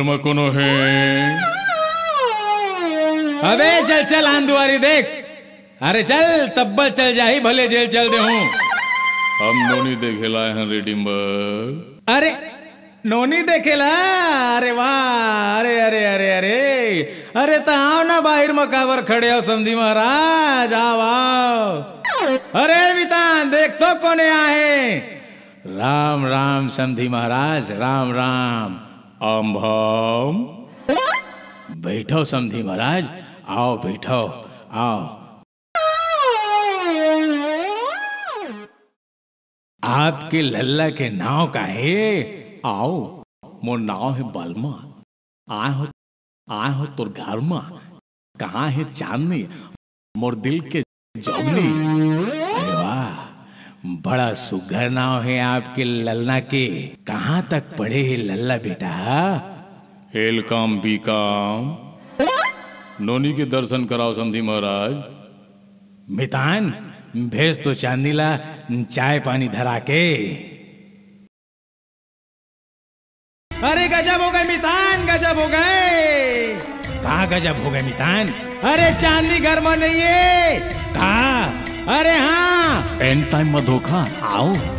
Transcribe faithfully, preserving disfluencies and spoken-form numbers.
में कोनो हे? अबे चल चल, आन दुआरी देख। अरे चल, तब्बल चल जाही, भले जेल चल देहूं। हम नोनी देखे ला आए हन रे डिम्बर। अरे नोनी देखे ला? अरे वाह, अरे अरे अरे अरे, अरे त आओ ना, बाहिर म काबर खड़े हो समधी महाराज, आओ आओ। अरे मितान, देख तो कोने आहे। राम राम समधी महाराज, राम राम। अम्भम। बैठो समधी महाराज, आओ बैठो, आओ। आपके लल्ला के नाव का हे? आओ, मोर नाव हे बलमा। आए हो, आए हो तोर घर मा। कहाँ हे चांदनी, मोर दिल के जोगनी? अरे वाह, बड़ा सुघर नाव हे आपके ललना के। कहाँ तक पढ़े हे लल्ला बेटा? एल काम बी काम। नोनी के दर्शन कराओ समधी महाराज। मितान, भेज तो चांदनी ला चाय पानी धरा के। अरे गजब हो गए मितान, गजब हो गए। का गजब हो गए मितान? अरे चांदनी घर में नहीं है। का? अरे हाँ। एन टाइम में धोखा। आओ।